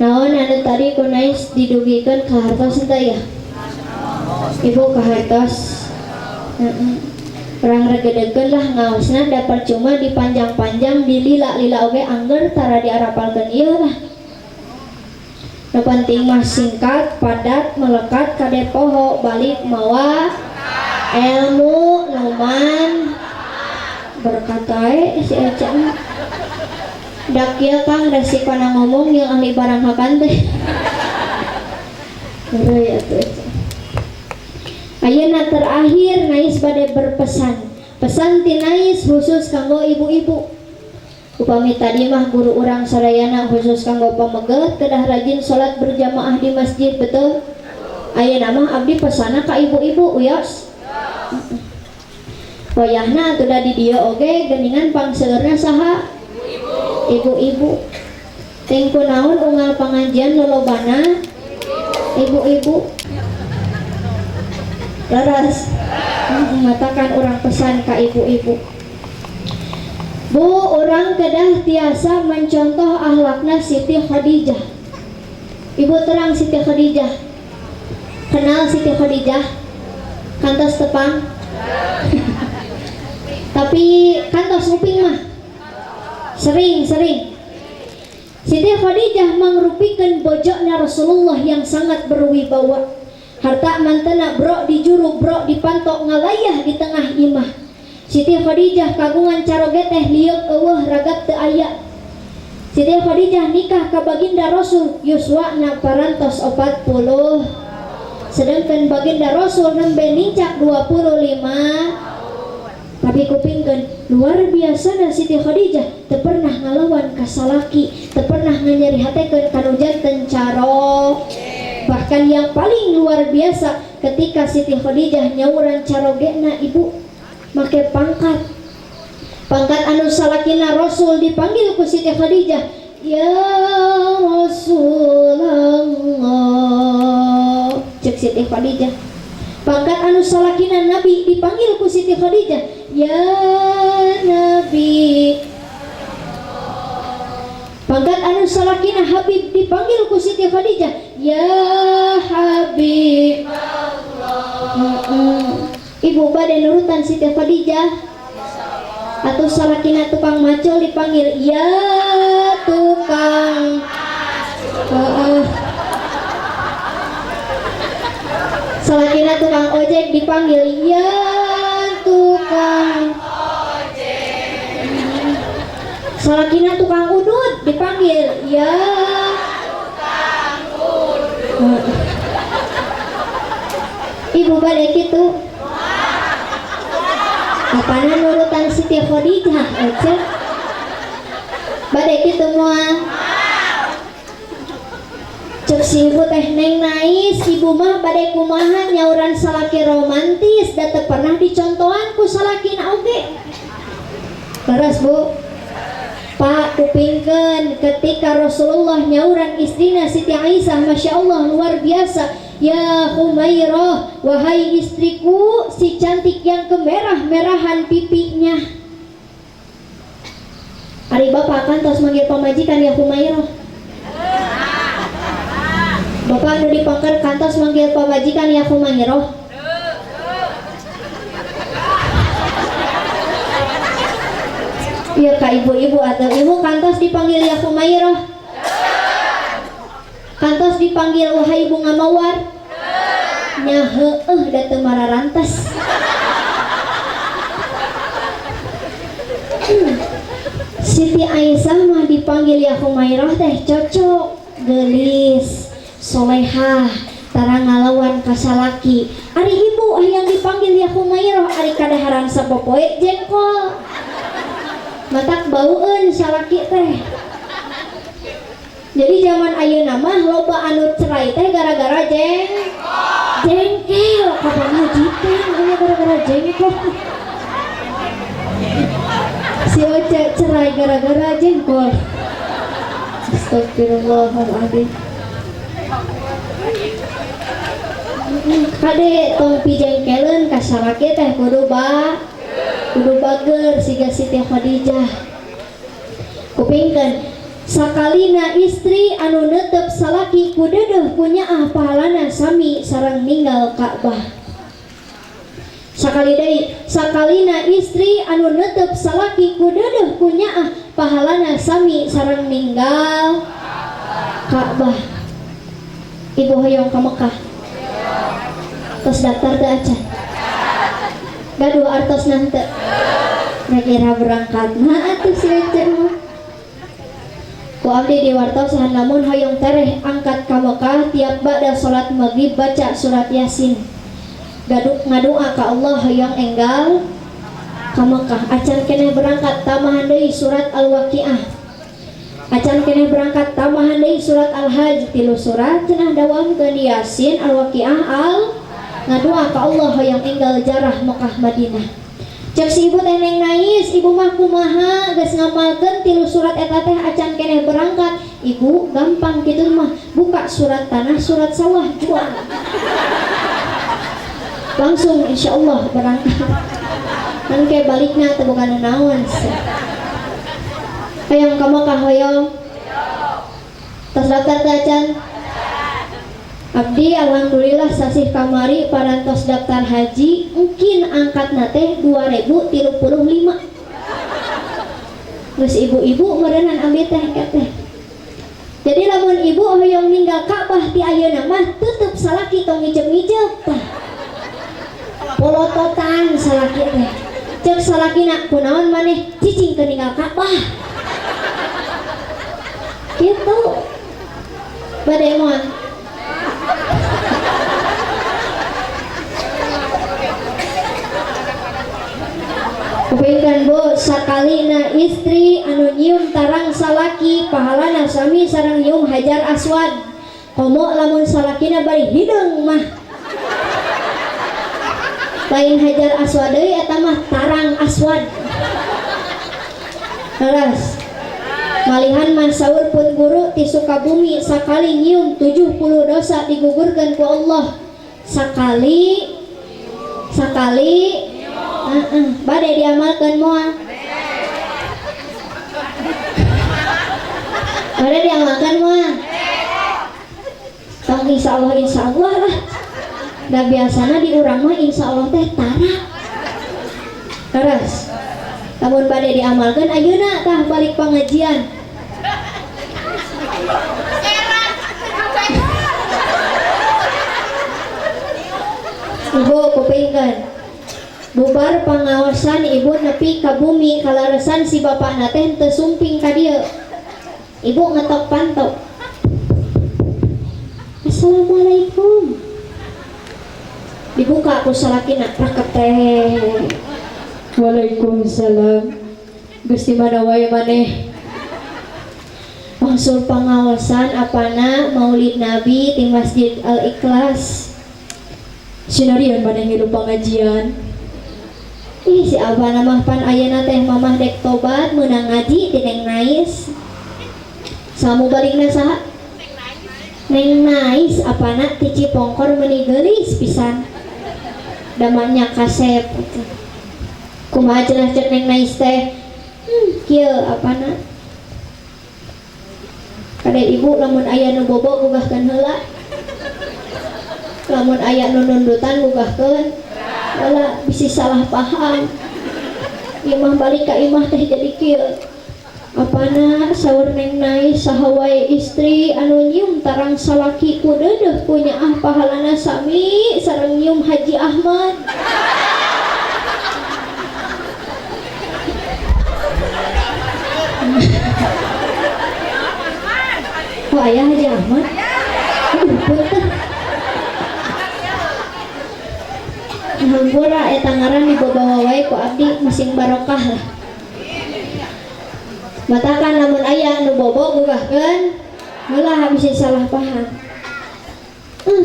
Naon anu tadi ku Nais didugikeun ka hartos henteu ya? Ibu ka hartos. Heeh. Urang regedekeun lah ngaosna da percuma dipanjang-panjang dilila-lila oge angger tara diarapalkeun ieu lah. Nu penting mah singkat, padat, melekat kade poho balik mawa ilmu numan berkata si Eca mah. Da kieu Kang resikona ngomong jeung ahli barang hakan teh. Heureuy atuh Eca. Ayeuna terakhir Nais bade berpesan. Pesan ti Nais khusus kanggo ibu-ibu. Upami tadi mah guru urang sadayana khusus kanggo pameget kedah rajin salat berjamaah di masjid, betul? Ayeuna mah abdi pesanna ka ibu-ibu wios. Wayahna atuh da di dieu oge geuningan pangseueurna saha? Ibu-ibu. Ting kunaon unggal pangajian lolobana? Ibu-ibu. Leres. Matakan urang pesan ka ibu-ibu. Bu, urang kedah tiasa mencontoh akhlakna Siti Khadijah. Ibu terang Siti Khadijah. Kenal Siti Khadijah? Kantos tepang? Tapi kantos nguping mah? Sering-sering. Siti Khadijah mangrupikeun bojona Rasulullah yang sangat berwibawa. Harta mantena bro di juru bro dipantok ngalayah di tengah imah. Siti Khadijah kagungan caroge teh lieuk eueuh ragap teu aya. Siti Khadijah nikah ka baginda Rasul yuswana parantos 40. Sedangkan baginda Rasul nembe nincak 25. Tapi kupingkeun luar biasa na Siti Khadijah teu pernah ngalawan ka salaki, teu pernah nganyerihatekeun kanu janten caro. Bahkan yang paling luar biasa ketika Siti Khadijah nyauran carogena ibu make pangkat. Pangkat anu salakina Rasul dipanggil ku Siti Khadijah, ya Rasulullah. Cek Siti Khadijah. Pangkat anu salakina Nabi dipanggil ku Siti Khadijah, ya Nabi. Pangkat anu salakina Habib dipanggil ku Siti Khadijah, ya Habib. Ibu bade nurutan Siti Khadijah atau salakina tukang macul dipanggil ya tukang. Salakina tukang ojek dipanggil ya tukang ojek. Salakina tukang udut dipanggil ya tukang udut. Ibu bade kitu. Apana nurutan Siti Khadijah ece? Bade kitu moal. Cek si ibu teh Neng Nais, ibu mah bade kumaha nyauran salaki romantis da teu pernah dicontohan ku salakina oge. Leres Bu? Pak kupingkeun ketika Rasulullah nyauran istrina Siti Aisyah, Masya Allah luar biasa. Ya Humairah, wahai istriku si cantik yang kemerah-merahan pipinya. Ari bapak kantos manggil pamajikan ya Humairah. Bapak anu dipangker kantos manggil pamajikan ya Humairah. Iya ka ibu-ibu atau ibu kantos dipanggil ya Humairah. Kantos dipanggil wahai bunga mawar. Nya heueuh da teu mararantes. Siti Aisyah mah dipanggil ya Humairah teh cocok, gelis, solehah, tara ngalawan ka salaki. Ari ibu yang dipanggil ya Humairah ari kadaharan sapopoe jengkol. Matak baueun salaki teh. Jadi zaman ayeuna mah loba anu cerai teh gara-gara jengkel. Kapan majikan ini gara-gara jengkol. Si Oce cerai gara-gara jengkol. Astagfirullahaladzim. Kade tong pijengkeleun ka salaki teh kudu kudu bager siga Siti Khadijah. Kupingkeun Sakalina istri anu netep salaki ku deudeuh ku nyaah pahalana sami sareng ninggal Ka'bah. Sakali deui, sakalina istri anu netep salaki ku deudeuh ku nyaah pahalana sami sareng ninggal Ka'bah. Ibu hoyong ka Mekah. Tos daftar teu acan? Gaduh artosna henteu? Kira berangkat nah atuh si Ece mah. Ku abdi diwartosan lamun hoyong tereh angkat ka Mekah tiap ba'da salat maghrib baca surat Yasin. Gaduh ngadoa ka Allah hoyong enggal ka Mekah. Acan keneh berangkat tambahan deui surat Al-Waqiah. Acan keneh berangkat tambahan deui surat Al-Hajj, 3 surat cenah dawamkeun Yasin, Al-Waqiah, Al ngadoa ka Allah hoyong enggal jarah Mekah Madinah. Cek si ibu teh neng nais, ibu mah kumaha geus ngamalkeun 3 surat eta teh acan keneh berangkat. Ibu gampang kitu mah, buka surat tanah, surat sawah, jual. Langsung insyaallah berangkat. Kan ke balikna teh bukan naon. Hayang ka Mekah hoyong. Tos daftar teh acan? Abdi alhamdulillah sasih kamari parantos daftar haji mungkin angkatna teh 2035. Geus ibu-ibu meureunnan abdi teh teh. Jadi lamun ibu hoyong ninggal Ka'bah ti ayeuna mah tutup salaki tong ngicep-ngicep tah. Polototan salaki teh. Cek salakina kunaon maneh cicing ke ninggal Ka'bah. Kitu. Bade moal. Kupingkan bu, sakalina istri anu nyium tarang salaki pahalana sami sareng nyium hajar aswad. Komo lamun salakina bari hideung mah. Lain hajar aswad deui eta mah tarang aswad. Leres. Malihan mah saur pun guru ti Sukabumi sakali nyium 70 dosa digugurkeun ku Allah. Sakali sakali bade diamalkeun moal. Bade diamalkeun moal. Tong insyaallah insyaallah lah. Da biasana di urang mah insyaallah teh tara. Terus lamun bade diamalkeun ayeuna tah balik pengajian. Ibu kupingkeun. Bubar pangaosan ibu nepi ka bumi kalaresan si bapakna teh teu sumping ka dieu. Ibu ngetok panto. Assalamualaikum. Dibuka ku salakina rakep teh. Waalaikumsalam. Geus di mana wae maneh? Wangsul pangaosan apana Maulid Nabi di Masjid Al Ikhlas. Sinarian maneh ngilu pengajian. Ih si abana mah pan ayeuna teh mamah dek tobat meunang ngaji ti Neng Nais. Samu balikna saha? Neng Nais apana ti Cipongkor meuni geulis pisan. Damanya kasep. Kumaha cenah cek Neng Nais teh? Kieu apana? Kade ibu lamun aya nu bobo gugahkeun heula. Lamun aya nu nundutan gugahkeun heula bisi salah paham. Imah balik ka imah teh jadi kieu. Apana saur Neng Nais saha wae istri anu nyium tarang salaki ku deudeuh ku nyaah pahalana sami sareng nyium Haji Ahmad. Oh ayah Haji Ahmad. Aduh punten. Hampura eta ngaran dibawa wae ku abdi masing barokah lah. Matakan lamun aya anu bobo gugahkeun heula habis salah paham.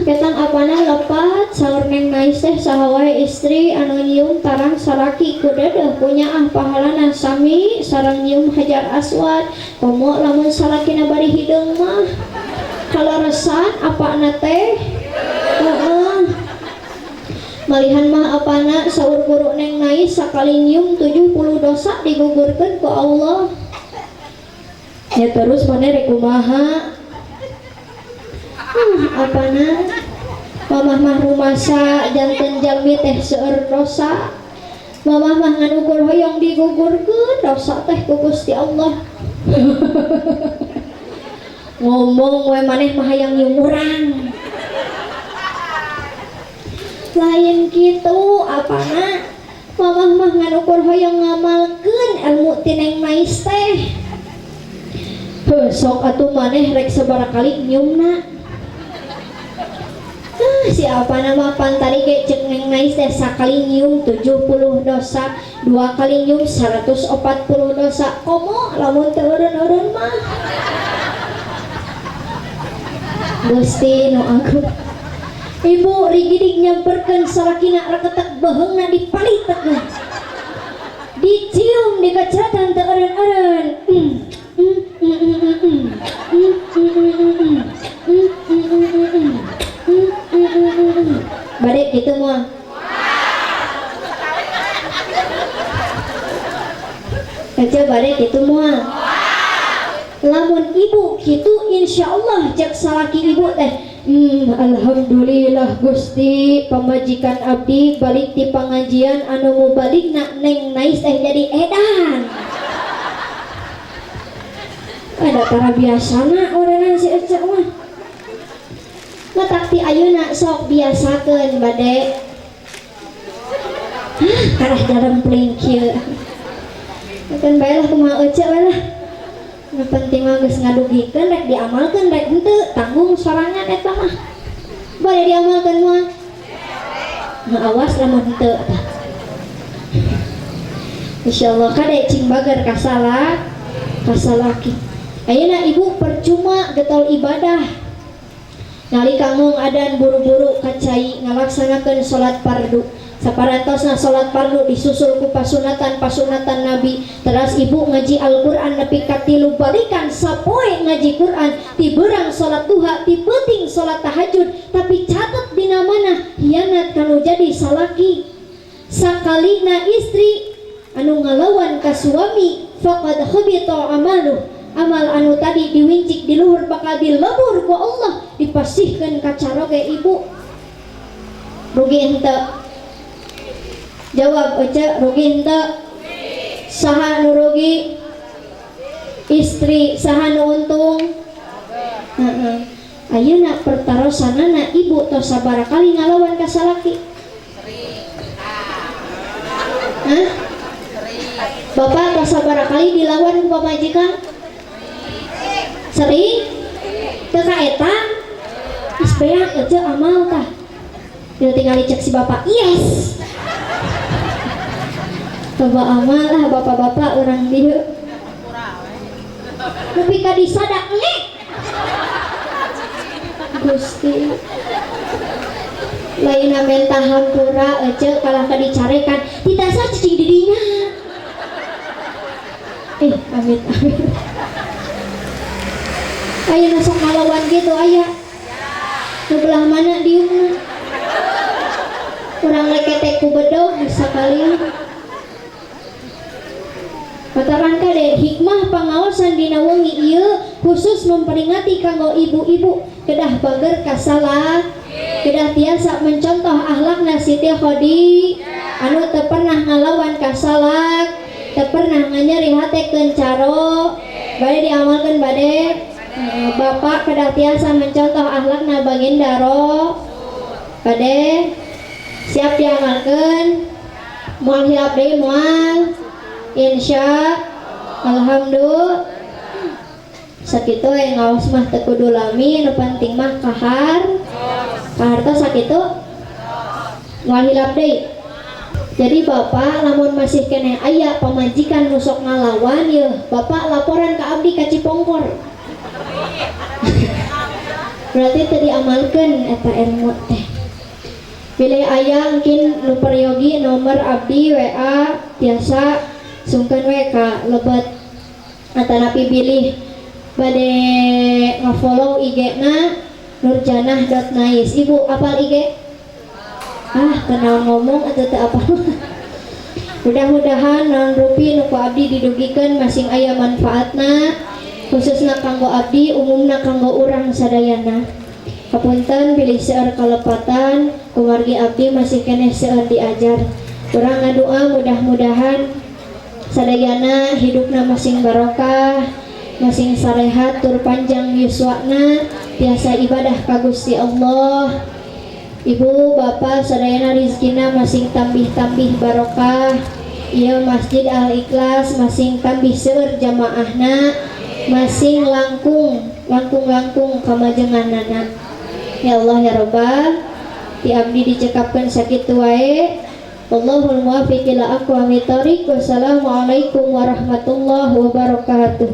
Ketang apana lepat saur Neng Nais teh saha wae istri anu nyium tarang salaki ku deudeuh ku nyaah pahalana sami sareng nyium hajar aswad. Komo lamun salakina bari hideung mah kaleresan apana teh? Heeh. Malihan mah apana saur guru Neng Nais sakali nyium 70 dosa digugurkeun ku Allah. Ya terus mana rek kumaha? Apana? Mamah mah rumasa janten jalmi teh seueur dosa. Mamah mah ngan ukur hoyong digugurkeun dosa teh ku Gusti Allah. Ngomong we maneh mah hayang nyium urang. Lain kitu apana? Mamah mah ngan ukur hoyong ngamalkeun ilmu ti Neng Mais teh. Heuh sok atuh maneh rek sabaraha kali nyiumna. Si apana mah pan tadi ge cek Neng Mais teh sakali nyium 70 dosa, dua kali nyium 140 dosa. Komo lamun teu eureun-eureun mah. Gusti nu agung. Ibu rigidig nyamperkeun salakina reketek beheungna dipalitekkeun. Dicium dikecetan teu eureun-eureun. Bade kitu moal. Aja bade kitu moal. Lamun ibu kitu insyaallah cek salaki ibu teh. Alhamdulillah Gusti pamajikan abdi balik ti pangajian anu mubaligna Neng Nais teh jadi edan. Ada tara biasana urang si Ece mah. Matak ti ayeuna sok biasakeun bade. Hah, karah jarempling kieu. Keun bae lah kumaha Ece bae lah. Nu penting mah geus ngadugikeun rek diamalkeun rek henteu tanggung sorangan eta mah. Bade diamalkeun moal? Nah, awas lamun henteu tah. Insyaallah kade cing bager kasalah kasalaki. Ayeuna ibu percuma getol ibadah. Nalika ngong adan buru-buru kacai ngalaksanakeun salat fardu. Saparantosna salat fardu disusul ku pasunatan-pasunatan Nabi. Teras ibu ngaji Al-Qur'an nepi ka 3 balikan sapoe ngaji Qur'an, ti beurang salat duha, ti peuting salat tahajud, tapi catet dina mana hianat kanu jadi salaki. Sakalina istri anu ngalawan ka suami faqad khabita amaluh. Amal anu tadi diwincik di luhur bakal dilebur ku Allah, dipasihkeun ka caroge ibu. Rugi henteu? Jawab Ece, rugi henteu? Saha nu rugi? Istri. Saha nu untung? Heeh. Ayeuna pertarosanana ibu tos sabaraha kali ngalawan ka salaki? Hah? Bapak tos sabaraha kali dilawan ku pamajikan? Sering? Teu ka eta? Geus beak Ece amal tah. Dia tinggal dicek si bapak. Yes. Coba amal lah bapak-bapak orang dieu. Nepi ka disadak nek. Gusti. Lainna menta hampura Ece kalah ka dicarekan. Ditasa cicing di dinya. Amit amit. Aya nu sok ngalawan gitu aya. Nu belah mana diumna? Urang leketek ku bedog sakalian. Katakan kade hikmah pangaosan dina wengi ieu khusus memperingati kanggo ibu-ibu kedah bager kasalah, kedah tiasa mencontoh akhlakna Siti Khadijah anu teu pernah ngalawan kasalak, teu pernah nganyeri hatekeun caro, bade diamalkeun bade. Bapak kedah tiasa mencontoh akhlakna baginda ro, bade siap diamalkeun, moal hilap deui moal. Insya alhamdulillah. Sakitu we ngaos mah teu kudu lami, nu penting mah kahar. Kahartos sakitu moal hilap deui. Jadi bapak lamun masih keneh aya pamajikan nu sok ngalawan yeuh, bapak laporan ka abdi ka Cipongkor. Berarti teu diamalkeun eta ilmu teh. Bilih aya engkin nu peryogi nomor abdi WA tiasa sungkeun we ka lebet atanapi bilih bade nge-follow IG-na nurjanah.nais. Ibu apal IG? Ah, kenal ngomong atau teu apal. Mudah-mudahan naon rupi nu ku abdi didugikeun masing aya manfaatna. Khususna kanggo abdi, umumna kanggo urang sadayana. Hapunten bilih seueur kalepatan, kumargi abdi masih keneh seueur diajar. Urang ngadua mudah-mudahan sadayana hidupna masing barokah, masing sarehat tur panjang yuswana, tiasa ibadah ka Gusti Allah. Ibu bapak sadayana rizkina masing tambih-tambih barokah. Ieu Masjid Al Ikhlas masing tambih seueur jamaahna, masing langkung langkung langkung kamajenganana. Ya Allah ya Robbal, ti abdi dicekapkeun sakitu wae. Wallahul muwaffiq ila aqwamit thoriq. Wassalamualaikum warahmatullahi wabarakatuh.